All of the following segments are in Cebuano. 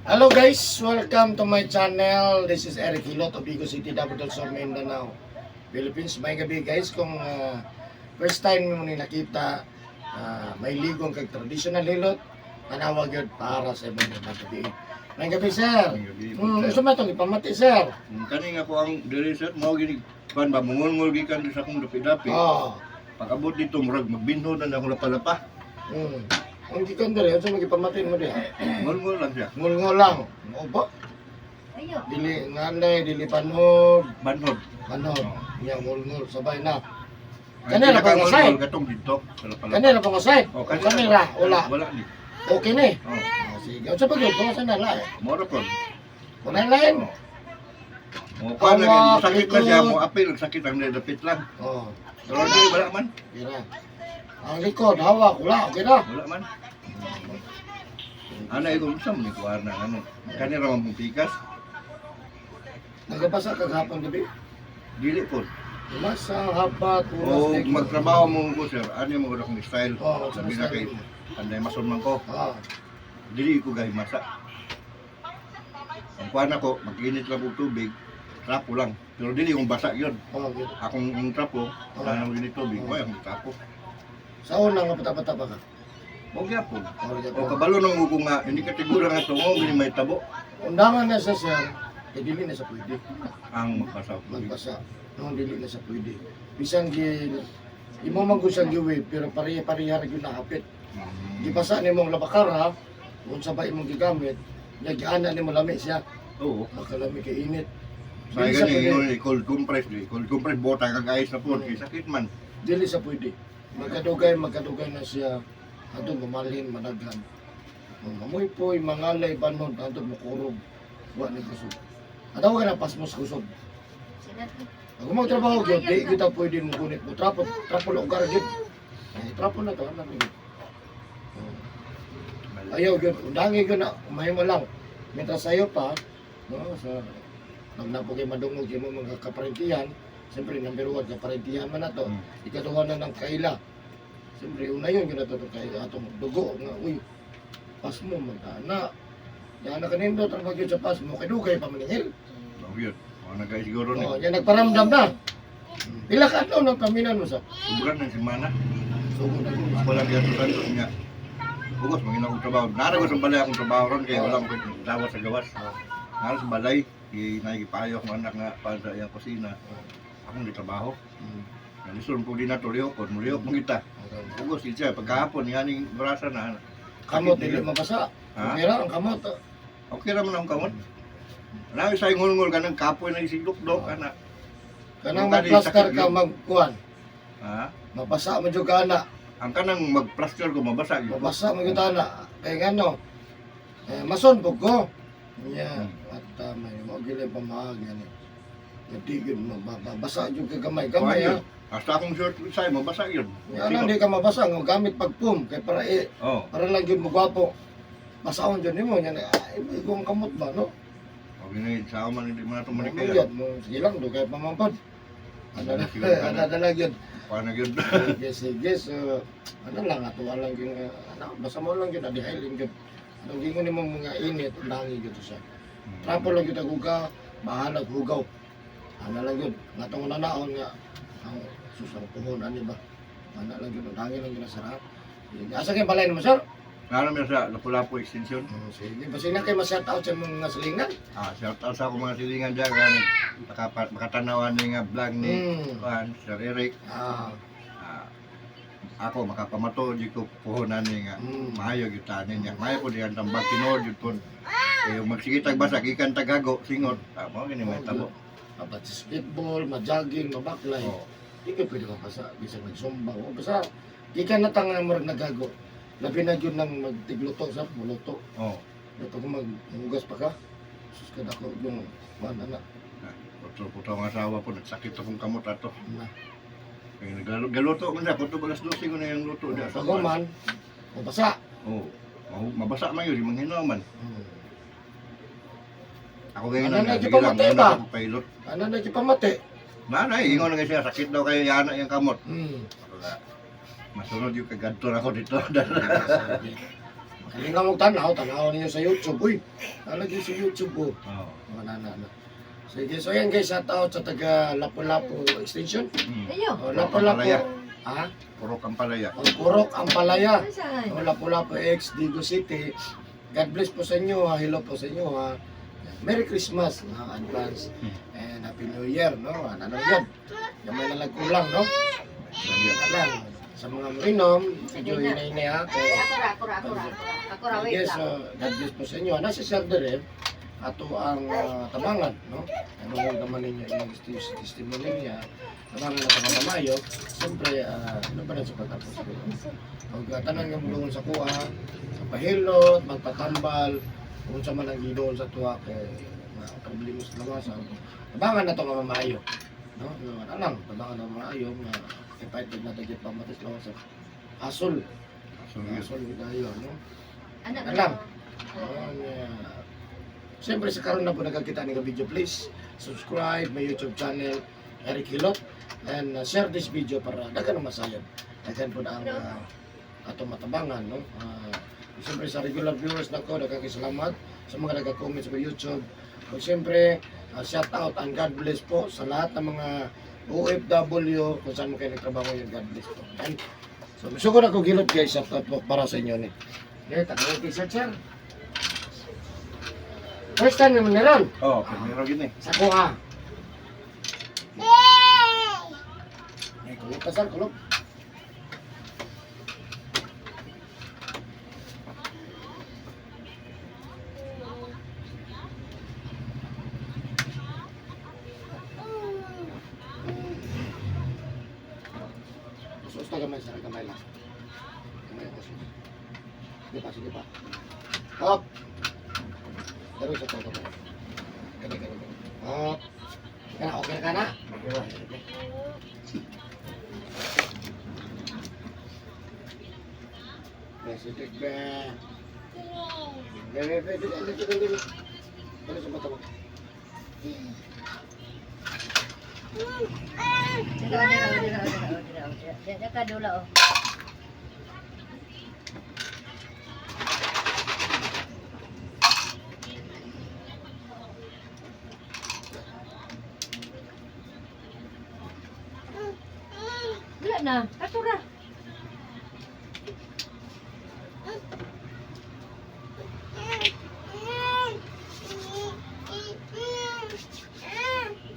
Hello guys, welcome to my channel. This is Eric Hilot of Bigo City, Davao del Sur, Mindanao, Philippines. May gabi guys, kung first time mo ni nakita, may ligong kag traditional hilot, tanawag yun para sa imong mga gabi. May gabi, sir. May gabi po, sir. Gusto mo itong ipamati, sir? Kani nga ko ang diri, sir, mao gini kan ba mungol gikan sa akong dapi-dapi. Pag abot dito murag magbinhod na akong lapalapa. Ang gikan diri, unsa mo gipamati mo diha? Ngulngol lang siya. Ngulngol lang. O ba? Dili nganay, dili panhod, Banhod. panhod. Nya ngulngol sabay na. Ang Kanila pa nga pinakangulngol side. katong dito sa lapalapa. Kanila pa nga side. Oh, O kamera, wala. Wala ni. Okay ni. Oh, Ah, sige. Unsa pa gyud kung sa nala eh. mao ra pod. Wala lain. Oh. Mo kuan lang Hawak, sakit na siya, likod. mo apil sakit ang dapit lang. Oh, Pero dili wala man. kira. Ang likod, hawak, wala, okay na. Wala man. Ana iko unsa man ni kuan na ano. Kani ra man pong pikas. Nagabasa kag hapon gabi. Dili pod. Masa habat, uras, O likod. magtrabaho mo ko, sir, ano mo akong style. Oh, unsa Sabi na style kay mo? panday mason man ko. Dili ko gay masa. Ang kuan ako, mag-init lang og tubig, trapo lang. Pero dili kong basa yun. Oh, good. Akong ang trapo, wala nang init tubig, wala akong trapo. Sa una nga bata-bata pa ka. Mo gyapon. Oh, O kabalo nang ko nga, hindi ka siguro nga tungo gini may tabo Undangan na siya, sir, kay dili na sa pwede. Ang magbasa og tubig. Magbasa. No, dili na sa pwede. Bisan gi imo man gud siyang giwave, pero pareha-pareha ra gyud nahapit. Gibasa nimo ang labakara, unsa ba imong gigamit, nya giana nimo lami siya, Oo. makalami kay init. Sa Dili sa gani pwede. ingon ni cold compress, di cold compress bota kag ice na po, kay sakit man. Dili sa pwede. Magkadugay, magkadugay na siya. Adto mamalhin, madaghan. Mamoy-poy, mangalay, banod, adto mukurog. Wa ni kusog. Ataw ka na pasmos kusog. Ako magtrabaho gyud, di kita pwede mo gunit mo trapo, trapo lugar gyud. Ay, trapo na to, ano gyud. Oh. Ayaw gyud, undangi gyud na, umahimo lang. Mientras sayo pa, no, sa nagnapo kay madungog yung mga kaparentihan, siyempre number one, kaparentihan man na to. Ikaduha na ng kaila. Siyempre, una yun, yun na to, kay atong dugo, nga, uy, pas mo, mag-ana. Yan na kanindo, trabaho gyud sa pas mo, kay dugay pa maningil. Mao gyud. O nagay siguro ni. Oh, yan nagparamdam na. Pila ka adlaw nang kaminan mo sa Sobra ng semana. sugod na yun. Ako lang gyud sa santos nga. Ugos mangina akong trabaho. Nara ko sa balay akong trabaho ron kay wala ko dawa sa gawas. Nara sa balay, gi nagipayo akong anak nga para sa iyang kusina. Akong di trabaho. Nalisod ko di na to lihok, kon mulihok mo kita. Ugos siya pagkahapon yaning brasa na. Kamot Sakit dili na yun. mabasa. Ha? Okay ra ang kamot. Okay ra man ang kamot. Lawi sa ngulngul kanang kapoy na isigdok-dok ana. Kanang Kung kani, magplaster sakit ka yun. magkuan. Ha? Mabasa man jud ka ana. Ang kanang magplaster ko mabasa gyud. Mabasa man jud ana. Kay ngano? Eh, mason pug ko. Nya at may mo gilay pamahag yani. Di gyud mabasa jud ka gamay gamay ha. Kuan yun. Hasta akong shirt say mabasa yun. Nya ano di ka mabasa nga gamit pagpum kay para eh, para lang jud mo gwapo. Basaon jud nimo nya ay igong kamot ba no? O gini sa man hindi man ato manikaya. Mamayad mo, sige lang, do kaya pamampad. Ano na, Sige lang. ano na lang yun. Kuan na gyud. Sige, sige, so, ano lang, ato lang yung, ano, basta mo lang yun, adihailin yun. Anong gingon ni mong mga init, undangi yun to siya. Trapo lang yun, aguga, bahalag, hugaw. Ano lang yun, nga itong nanaon nga, ang susang puhon, ano ba? Ano lang yun, undangi lang yun na sarap. Asa kayo balay mo, sir? Nara mi sa Lapu-Lapu extension. Sige, basta na kayo ma-shout out sa mga silingan. Ah, shout out sa akong mga silingan diyan gani. Makapat makatanawan ni nga vlog ni kuan Sir Eric. Ah, ako makapamato di ko puhunan ni nga maayo gyud tanin niya. Maayo po diyan tambag tinuod gyud po. Kay magsigitag basa gikan tagago singot. Ah, mao gini may tabo. Abat sa speedball, ma-jogging, mabaklay. Oh. Di ka pwede mapasa, bisag nagsumba. O basta, di ka natanga murag nagago. Labi na yun ng magtigluto sa muluto. Ito kung maghugas pa ka, sus ka dako yung mana na. Ah, puto ang asawa po nagsakit akong kamot ato. Na. Kay nagaluto man siya, kuto alas 12 ko na yung luto diya sa Pag man, mabasa. Oh. Mabasa man yun, manghinaw man. Ako ganyan Ano na, na, sige di lang, pa matay muna ba? ako pilot. Ano na pamate? Nanay, ingon na kasi siya, sakit daw kayo yana yung kamot. Ako nga, masunod yung kagadto na ako dito. Sige. Kalinga mo tanaw, tanaw ninyo sa YouTube. Uy, nalagay sa YouTube oh. Oo. Oh, na, na, na. Sige, so yan guys, shout out sa taga Lapu-Lapu Extension. Ayo. Oh, Lapu-Lapu. Ampalaya. Ha? Purok Ampalaya. Oh, Purok Ampalaya. Saan? Oh, Lapu-Lapu X, Digo City. God bless po sa inyo, ha. Hello po sa inyo, ha. Merry Christmas, ha, advance. And Happy New Year, no? Ano yun? Gamay na lang kulang, no? Sige. Lang. Sa mga mainom, medyo hinay-hinay, ha. Kaya, Ako ra, ako ra, ako ra. Ako ra, wait yes, lang. so, God bless po sa inyo. Nasa Sir Dereb, ato ang tabangan, no? Ano ang naman ninyo yung testimony niya, tabangan na sa Mamayo, siyempre, ano ba na sa pagtapos ko? Pag tanan nga mulungon sa kuha, sa pahilot, magpatambal, kung sa man ang gidoon sa tuwa, kay mga problema sa lawasan, tabangan na ito nga mamayo. No? No, ano lang, tabangan na maayo, nga ipahit na tayo pamatis lawasan. Asol, So, yun. asol tayo, no? Anak Alam. Oh, yeah. Siyempre sa karon na po nagkakita ng video, please subscribe my YouTube channel Eric Hilot and share this video para daghan na masayod. Daghan po na ang atong matabangan, no? Siyempre sa regular viewers nako, daghang salamat sa mga nagka-comment sa YouTube. O siyempre, shout out and God bless po sa lahat ng mga OFW kung saan mo kayo nagtrabaho yun, God bless po. And, so, sugod ako gilot guys, shout out po para sa inyo ni. Okay, tagalog t-shirt, sir. First time naman meron. Oh, primero gini. Sa kuha. Eh, kulog pa, sir, kulog. Usos na gamay, sir. Gamay lang. Gamay ang usos. Sige pa, sige pa. Hop! Pero sa to, gamay. Gamay, gamay, gamay. Hop! Kana, okay na ka na? Okay ra. Be, sige, be. Be, be, be, dili, dili, dili, dili. Ano sa mata mo? Dira, dira, dira, dira, dira, dira. Dira ka dula oh. Wala na. Ato ra.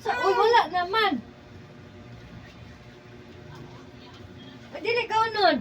Sa, uy, wala naman. Ay, dili ka nun.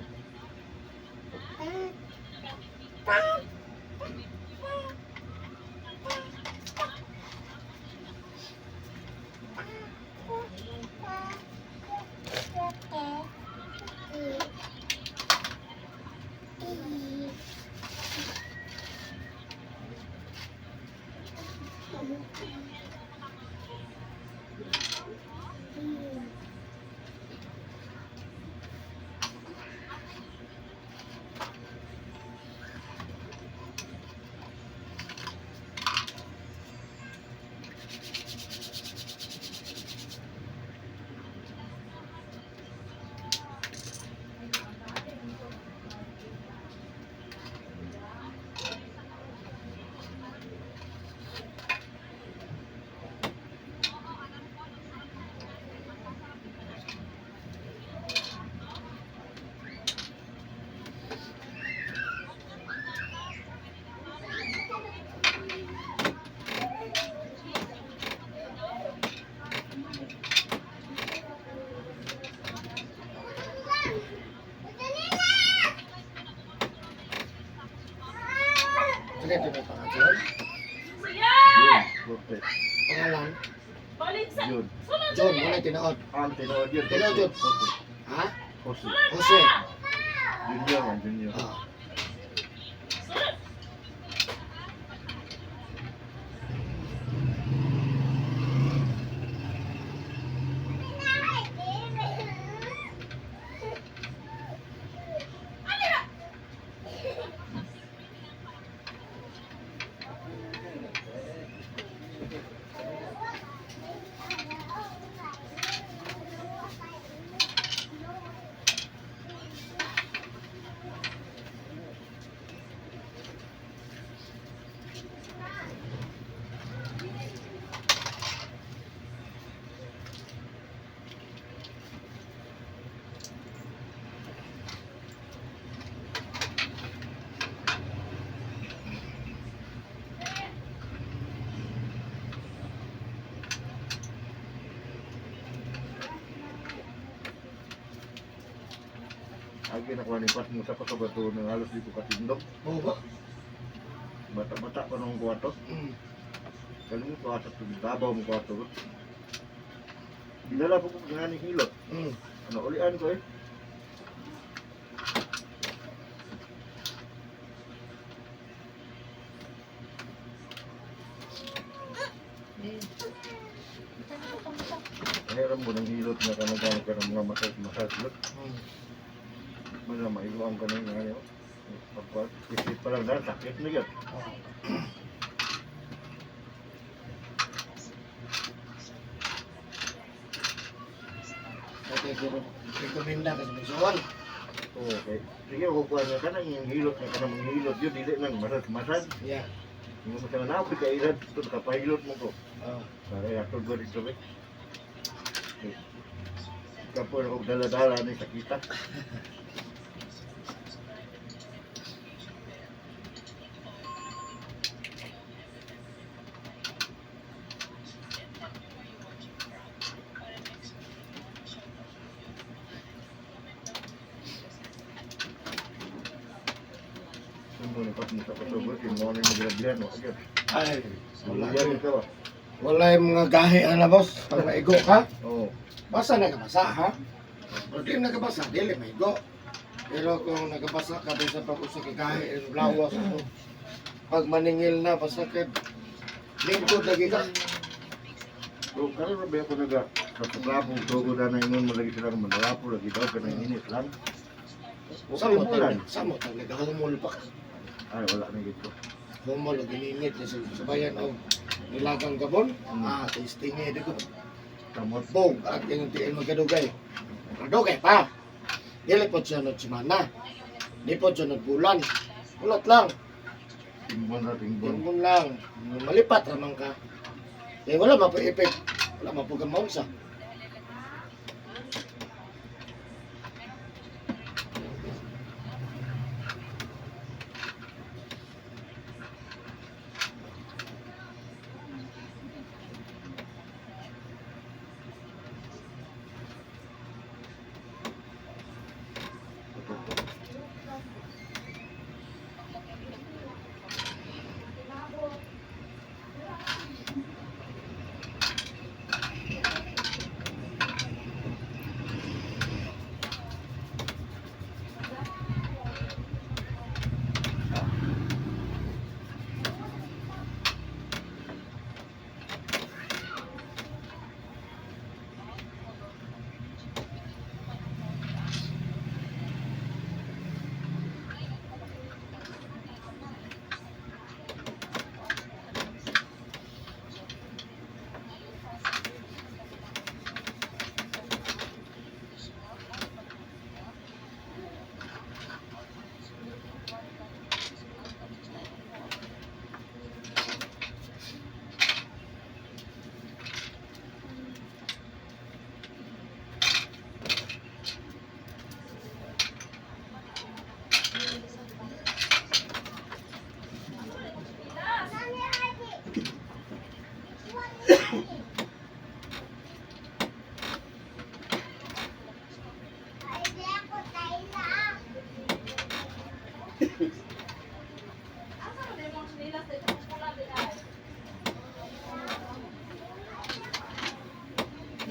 Sige, ito na pangalan. Yun. Korte. Pangalan? Yun. John, wala tinuod. Ang tinuod yun. Tinuod yun. Jose. Ha? Jose. Jose. Junior man, junior. Ah. Lagi na ko ni pas mo sa pato nang halos di ko katindog. Oo ba? Bata-bata pa nung kuwato. Kalimut ko sa tubig Davao mo kuwato. Dinala po ko nga ni hilot. Ano ulian ko eh. Kahiram mo ng hilot nga kanang ka ng mga masag lot. Mga maigo ang kanang nga niyo. Pagkuat, isip pa lang dahil sakit na yun. Oh. Okay, pero rekomenda ka sa magsuon. Okay. Sige, ako kuha nga kanang yung hilot nga kanang mga hilot yun, dili nang masag-masag. Yeah. Yung mga naapit ka ilad, ito nakapahilot mo ko. Oh. Para atol ko dito eh. Kapo na kong dala-dala ni sakita. Sumo ni pas mo sa pasugod, yung mga ni magrabihan, o agad. Ay, wala. Wala ikaw ah. Wala yung mga gahi ana boss. Pag maigo ka, Oo. basta nagabasa ha. Pero di nagabasa, dili maigo. Pero kung nagabasa ka, bisan pag usa ka gahi, yung lawas mo. Pag maningil na, basta kay lingkod lagi ka. So, karon ra ba ako naga kapaglapong tugo na na ingon mo lagi sila manalapo lagi daw kanang init lang. Sa mo Okay mo lang. sa mo talaga humol pa. Ay wala na gid ko. Humol og ininit sa sabayan og nilagang gabon. Ah, tasting eh ko. Kamot. Bog at yung tiil magkadugay. Kadugay pa. Dili po siya nagsimana. Di po siya nagbulan. Ulat lang. Timbon ra timbon. Timbon lang. Malipat ramang ka. Eh wala mapo-epek. Wala mapo sa.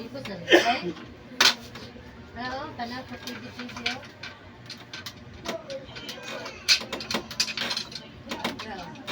Lipot na nila. Oo, tanaw sa TV-TV. Oh. Oo.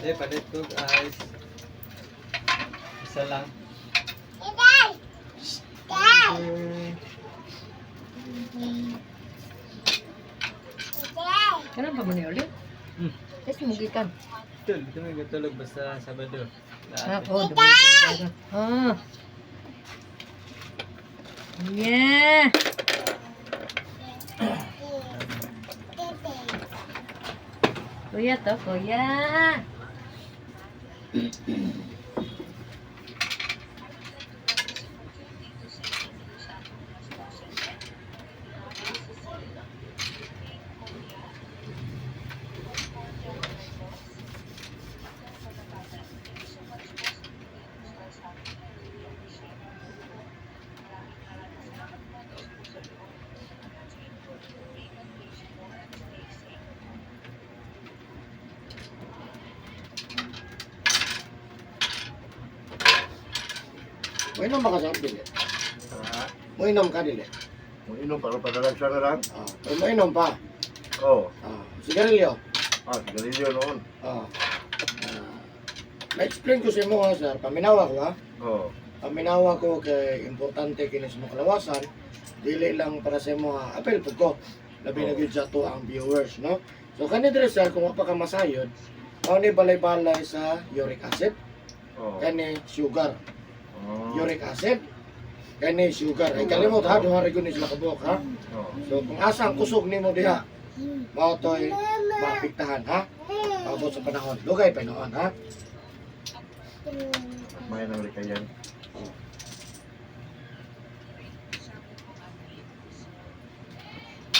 Eh, palit ko ice. Isa lang. Kailan pa mo ni ulit? Hmm. Kasi mugi ka. Tul, ito may gatulog basta Sabado. Ah, Lahat. oh, dumo. Ah. Yeah. Kuya to, kuya. Mainom ba ka sa dili? Ah, Mainom ka dili. mo inom para padalagsa na lang. Ah, pero mainom pa. Oh, Ah, sigarilyo. ah, sigarilyo noon. Ah. Ah, ma-explain ko sa imo ha, sir. Paminawa ko ha. Oh, Paminawa ko kay importante kini sa mga kalawasan. Dili lang para sa imo ha. Apel pud ko. Labi na Oo. gyud sa ato ang viewers, no? So kani diri sir, kung wa pa ka masayod, mao ni balay-balay sa uric acid, oh. kani sugar. Oh. Uric acid, kani sugar. Ay kalimot ha, duha ra gyud ni sila kabuok ha. Oh. So kung asa ang kusog nimo diha, mao to'y maapektahan ha. Paabot sa panahon. Lugay pa noon ha. May nang likayan.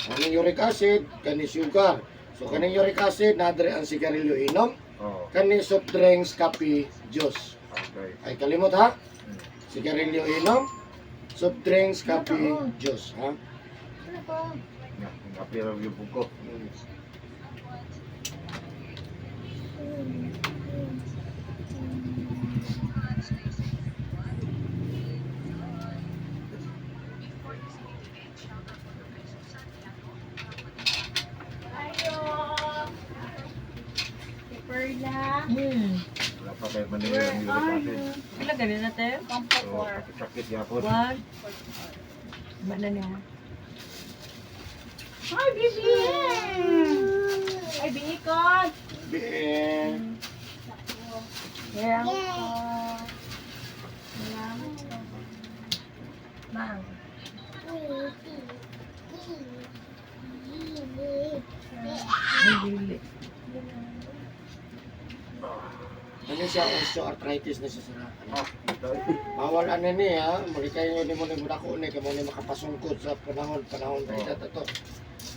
Kaning uric acid, kani sugar. So kaning uric acid nadre ang sigarilyo inom, Oh, kani soft drinks, kape, juice. okay. Ay kalimot ha. Sigarilyo inom, soft drinks, kape, juice ha. Ano pa? Nga, nga pira yung buko. Si Perla. Wala pa kayo manila ang uric acid. Pila ganin na tayo? So, sakit-sakit yapon. One. Ba na niya? Hi, baby! Ay, binikot! Bien. Yeah. Mang. Ay, dili. Ano siya osteoarthritis na siya sa ano. Ah, Bawal ano ni ha, malikayan ni mo ni mo dako ni kay mo ni makapasungkod sa panahon panahon na edad ato.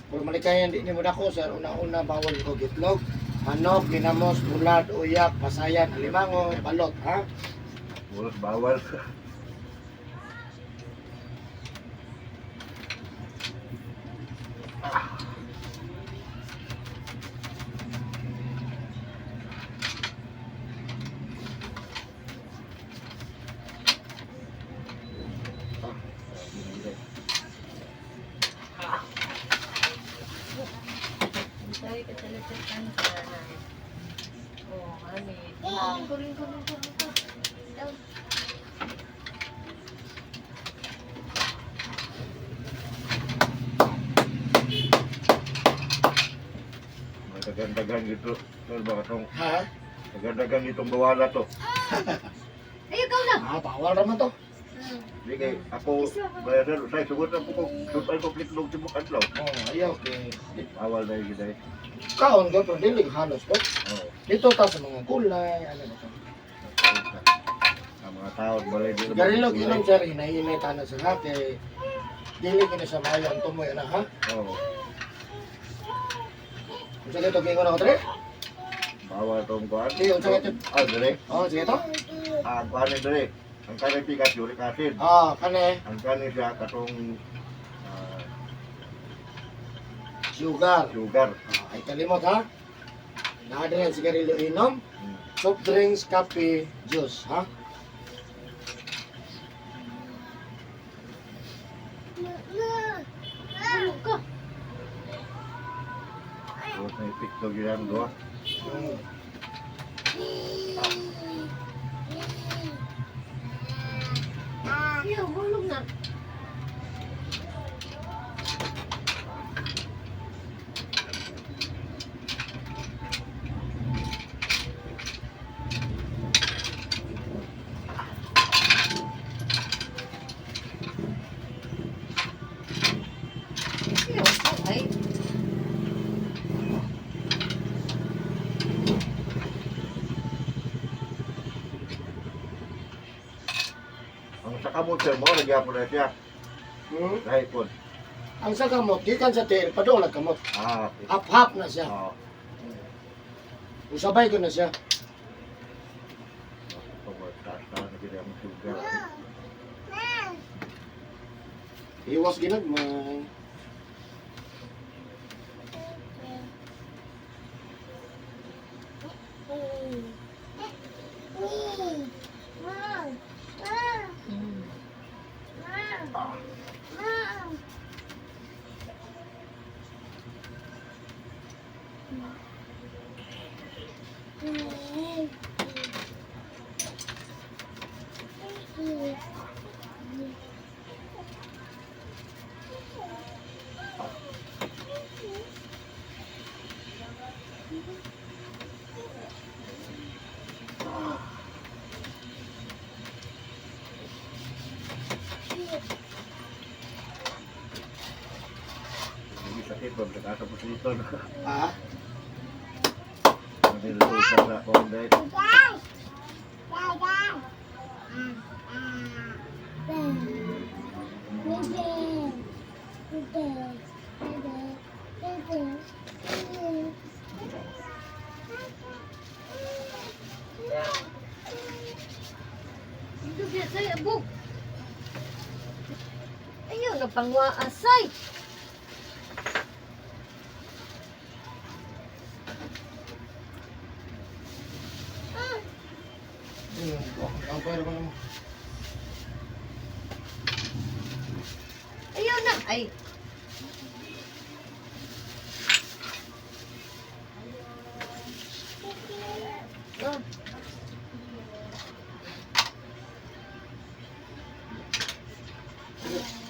Pero malikayan di ni mo dako sir, una-una bawal ko gitlog, manok, ginamos, bulad, uyak, pasayan, alimango, balot ha. Bulos bawal. Sorry, katalatan ka. Oh, ani. Lingko, lingko, lingko, lingko. Down. Matagandagan gitu. Sir, baka tong Ha? tagandagan itong bawala to. Ay, ikaw na. Ah, bawal raman to. Di kay ako, bayar sir, say sugot na po ko. Suot ko plitlog tibok adlaw. Oh, ayaw kay Bawal na yun eh. kaon ko pero dili halos ko. Oh. Dito ta sa mga gulay, ano ba to. Ang mga tao balay dito. Sigarilyo inom sir, hinay-hinay ta na sa ha kay dili kini sa maayo ang tumoy ana ha. Oh, Unsa kay to gingon ako tre? bawal tong kuan. Di, unsa kay to? Ah, dire. Oh, sige to. Ah, ang kuan ni dire. Ang kanay pikas uric acid. Ah, kani Ang kanay siya katong sugar. sugar. Ah, ay kalimot ha. Naa diri ang sigarilyo inom, soft drinks, kape, juice ha. Ano ka? Tapos may epekto yun doa. kamot sir, mo lagi ako na siya. Hmm? Lahi pod. Ang sa kamot, gikan sa tiil, padung lang kamot. Ah, okay. Hap-hap na siya. Oo. Usabay ko na siya. Taas-taas na kita ang sugar. Iwas ginagmay. Hindi sakit ba? Nagkasa po dito. Ah, Nilulutan sa akong diet. Dugya say abog. Ayaw na pangwaasay. yun. Ang pera ko naman. Ayaw na. Ay. Oh.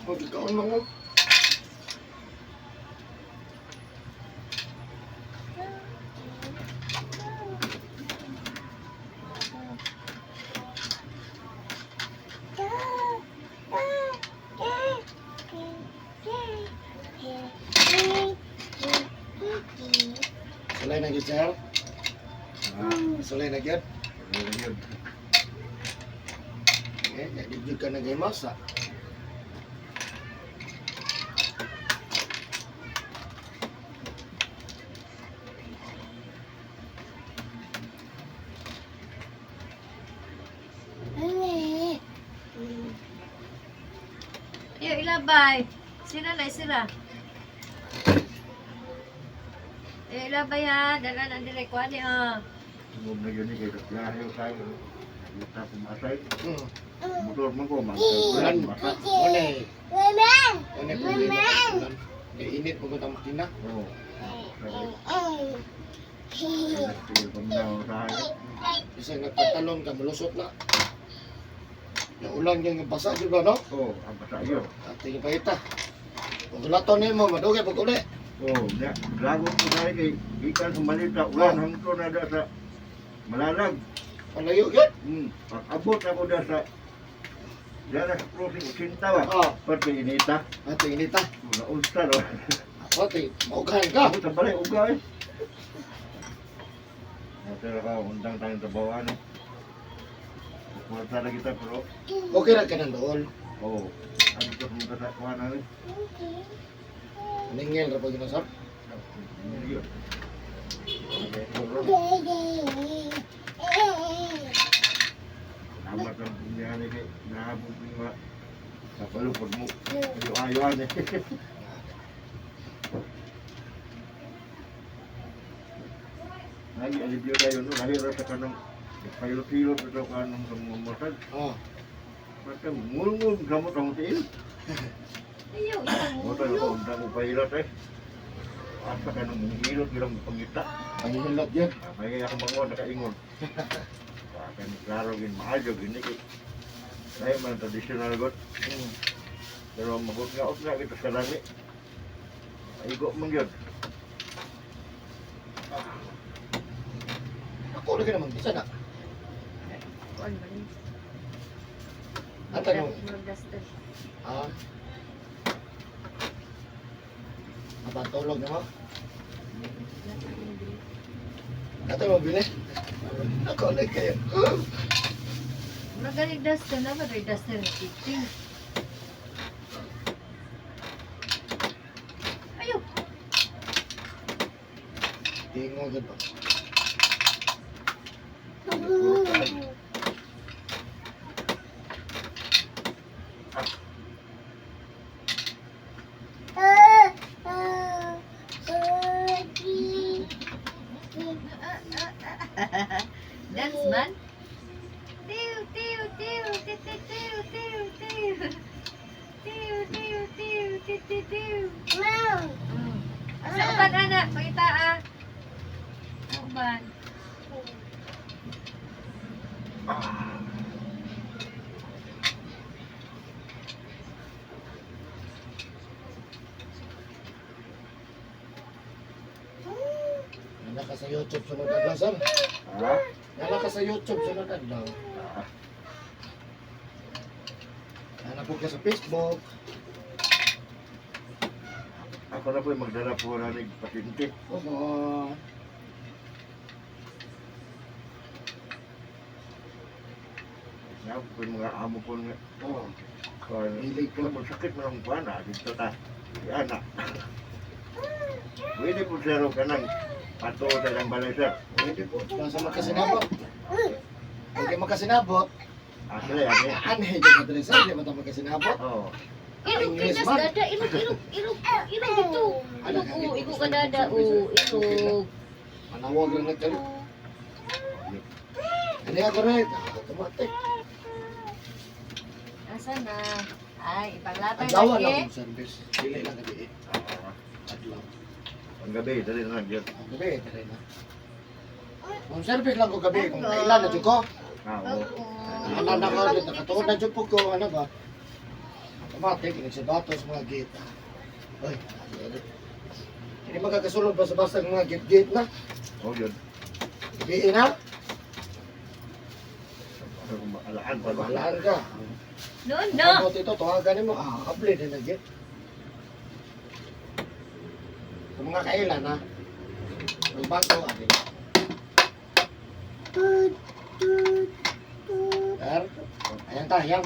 Magkakaon mo ko. Sulay na gyud, sir. Sulay na gyud. Yun. Eh, di gyud ka naghimas ah. Ayaw ilabay. Sila na sila. Ayaw ilabay ha. Dala na dire ko ani ah. Tungod na yun eh, kaya biyahe tayo. Kita pumasay. Motor man ko, Ulan. magkaulan. Wala eh. Wala problema sa ulan. Kaya init mo ang makina. Oo. Isa nagpatalon ka, malusot na. Yung ulan yung basa gyud ba no? Oo, ang basa yun. Ating pahita. Kung gulaton nimo, madugay pag uli. Oo, na, dragon ko tayo kay ikan sa malita, ulan hangto na da sa malalag. Palayo gyud. Pag abot ako da sa dara sa crossing 80 ba? Oh, Pati inita, ating inita. una unsa no. Pati, maughan ka. Ako sa balay uga eh. Pero ka undang tayong trabaho ano. Kwarta na kita pero Okay ra ka nang dool. oo. Ano to kung sa kuha namin? Ningil ra pag yun, sir. Yun. Salamat ang punyari kay nahabog ni ma. Kapalupod mo. Ayo-ayoan eh. Lagi alibyo tayo no, lahira sa kanang pilot-pilot ito kanang sa mga motor. Oh, Basta ngulngul gamot ang tiil. Ayaw isang Motor ulo. ko undang ko pilot eh. Asa kanang hilot bilang pangita. pangihilot yun. May ako mangon nakaingon. Akan klaro gin maayo gin kay. Lahi man traditional god. Pero magot nga og nga kita sa lami. Aigo man gyud. Ako lagi naman bisa na. Kuan ba ni? Ata mo. Murag duster. Ah. Mapatulog na mo. Ate mo bili. Ako lang kayo. Magaling duster na, magaling duster na titing. Ayo! Tingo gud ba? Dance man. Tiw, tiw, tiw, tiw, tiw, tiw, tiw, tiw. Tiw, tiw, tiw, tiw, tiw, tiw. Asa uban ana, pakita ah. Uban. Nana ka sa YouTube sunod adlaw, sir. Ha? Nana ka sa YouTube sunod adlaw. Ah, Nana po ka sa Facebook. ako na po yung magdala po na ng pasyente. Oo. Ako po yung mga amo po nga. Oo. Kuan, Hilig ko. mo sakit mo ng kuan ah, dito ta. Yan na. Pwede po sir ka nang pato sa ng balay sir. Pwede po. Basta magkasinabot. Huwag kayo magkasinabot. Ah, sila yan eh. Anhe, dyan ka dali, sir. Di ba tayo magkasinabot? Oo. Ilog English kinas man. dada, ilog, ilog, ilog, ilog ito. Ilog, oh, ilog ka dada, oh, ilog. Manawag lang nagkalit. Ano ako rin? Automatic. Asa na? Ay, ipanglatag Adlaw lagi. lang akong service. Dili lang gabi eh. Oo. Adlaw. Ang gabi, dali na lang yun. Ang gabi, dali na. Kung service lang ko gabi, kung kailan na dyan ko. Ah, oo. Ano na ko, nakatuon na dyan po ko, ano ba? Automatic, nagsabatos mga gate. Ay, ano. Hindi magkakasulod basta-basta ng mga gate-gate na. Oo yun. Gabi na, Alaan pa ba? balaan ka. No, no. Tapos ito, tawagan mo, ah, apply din na gate. Kung mga kailan ha, ang bago, ano. Sir, ayan ta, ayan.